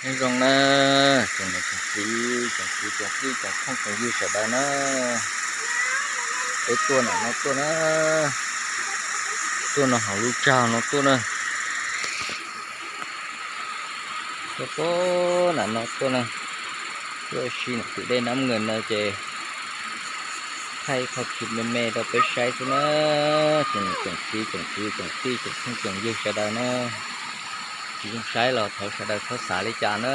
Nyob zoo na, tsoom niam tsoom txiv, tsoom kwv tsoom tij, tsoom phooj tsoom ywg sawv daws na, peb tuaj nram no tuaj na, tuaj no hauv lub tsag no tuaj na, tuaj puag nram no tuaj na, tuaj ua si nram tus dej Nab Nws no ces thaij ib qho clip me me rau peb saib xwb na, tsoom niam tsoom txiv, tsoom kwv tsoom tij, tsoom phooj tsoom ywg sawv daws na. Tsis zoo saib los thov sawv daws txhob xav li cas na.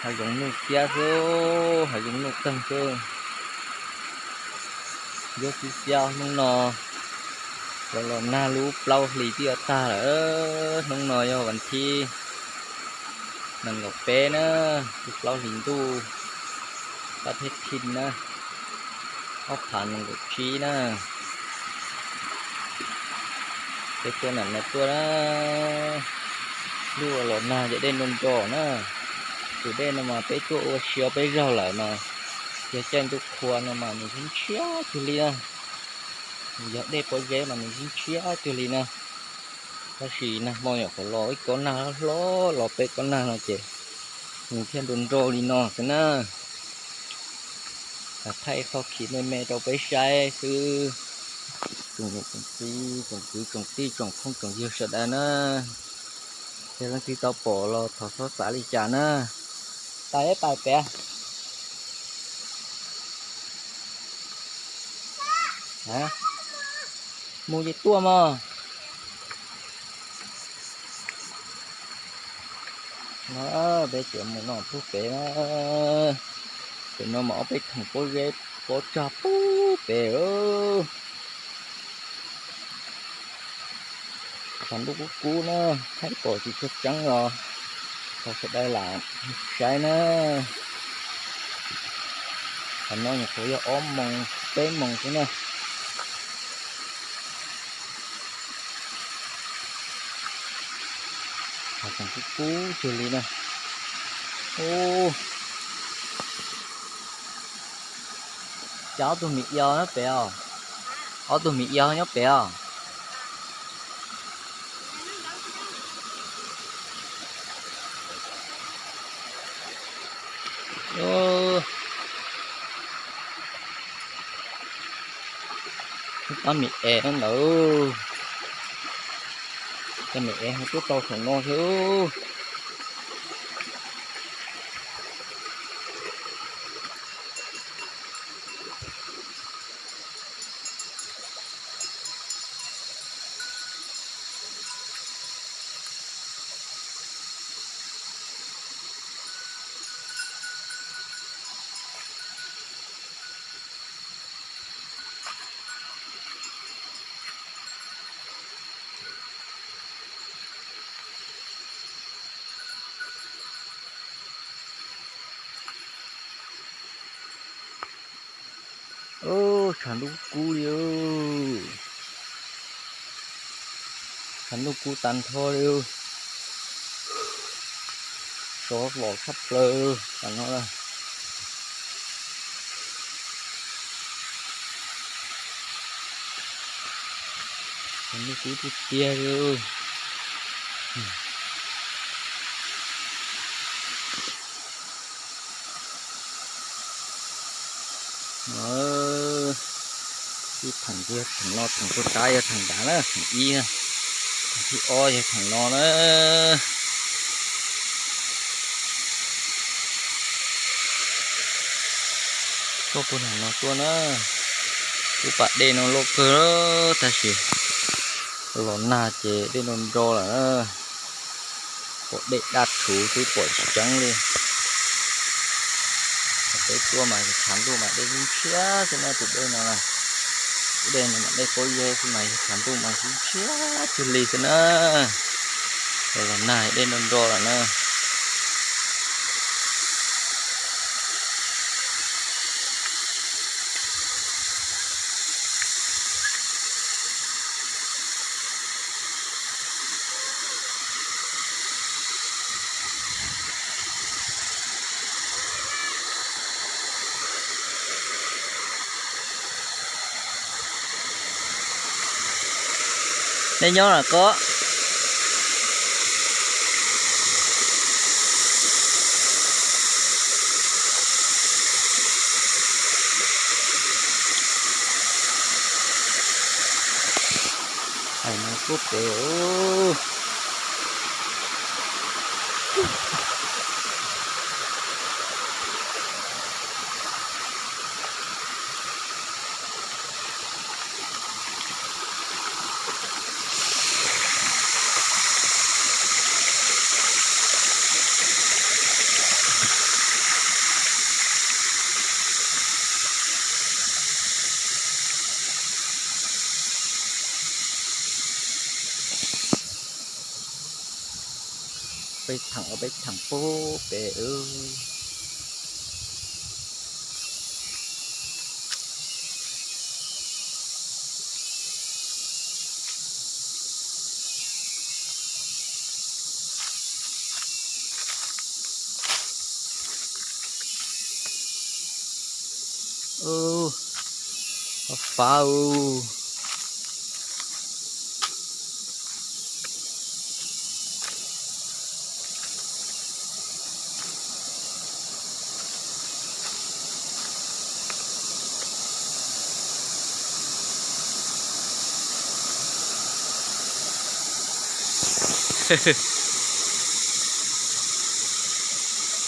Hav zoov nuj xiab xwb, hav zoov nuj qeeg xwb. Ntsuab xiab xiab hnub no, los los nag lub plaub hlis twb yuav tag lawm. Hnub no yog vas thib nees nkaum peb na, lub plaub hlis ntuj, pab thib thib na, ob phav nees nkaum tsib na. Peb tuaj nram no tuaj na, lub los nag ces dej nro nro na. Tus dej no mas peb tuaj ua si ob peb zaug lawm mas, yog caij ntuj qhua no mas nws ntshiab cuag li na. Yog dej pob zeb mas nws ntshiab cuag li na. Tab sis nag hmo nyuam qhuav los ib kob nag hlob hlob, los peb kob nag no ces nws thiaj nro nro li no xwb na. Thaij qhov clip me me rau peb saib xwb. Tsoom niam tsoom txiv, tsoom kwv tsoom tij, tsoom phooj tsoom ywg sawv daws na, yog leej twg tau pom los thov txhob xav li cas na. Pais pais pem. Mus ces tuaj mog. No peb tseem mus no puag pem na. Pem no mas ob peb theem pob zeb pob tsag puag pem. Tshav ntuj kub kub na, thaij pom tsis tshua tseeb los thov sawv daws lam saib na. Qhov no nyuam qhuav yog ob moos peb moos xwb na. Qhov tseem kub kub cuag li na. Ub, cas ob tug mi ios nyob pem os? Ob tug mi ios nyob pem os? Ub, pab mi es ntawd, cov mi es ho tuaj tau saum no thiab. Ub, tshav ntuj kub li. Tshav ntuj kub tag nrho li. Sov los tshaj plaws tas no. Tshav ntuj kub tiag tiag li. Ib theem ces yog theem no, theem puag ta yog theem nrad na, theem ib na. Theem thib ob yog theem no na. Tuaj puag nram no tuaj na. Lub pas dej no loj kawg tab sis los nag ces dej nro nro lawm na. Pom dej daj rhuv xwb pom tsis tseeb li. Peb tuaj mas tshav ntuj mas dej ntshiab xwb na tus dej no. Tus dej no mas dej pob zeb xwb mas yog tshav ntuj mas ntshiab cuag li xwb na. Los nag dej nro nro lawm na. Nej nyob los koj? Pub pem. Peb theem, peb theem pub pem. Ub, fav.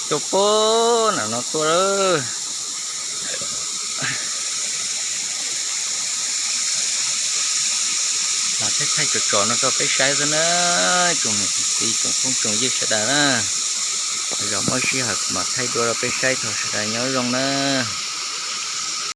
Tuaj pub nram no tuaj lawm. Mas thaij thaij tsom tsom no rau peb saib xwb na, tsoom niam tsoom txiv tsoom phooj tsoom ywg sawv daws na. Zov muaj sij hawm kuv mam thaij dua rau peb saib, thov sawv daws nyob zoo na.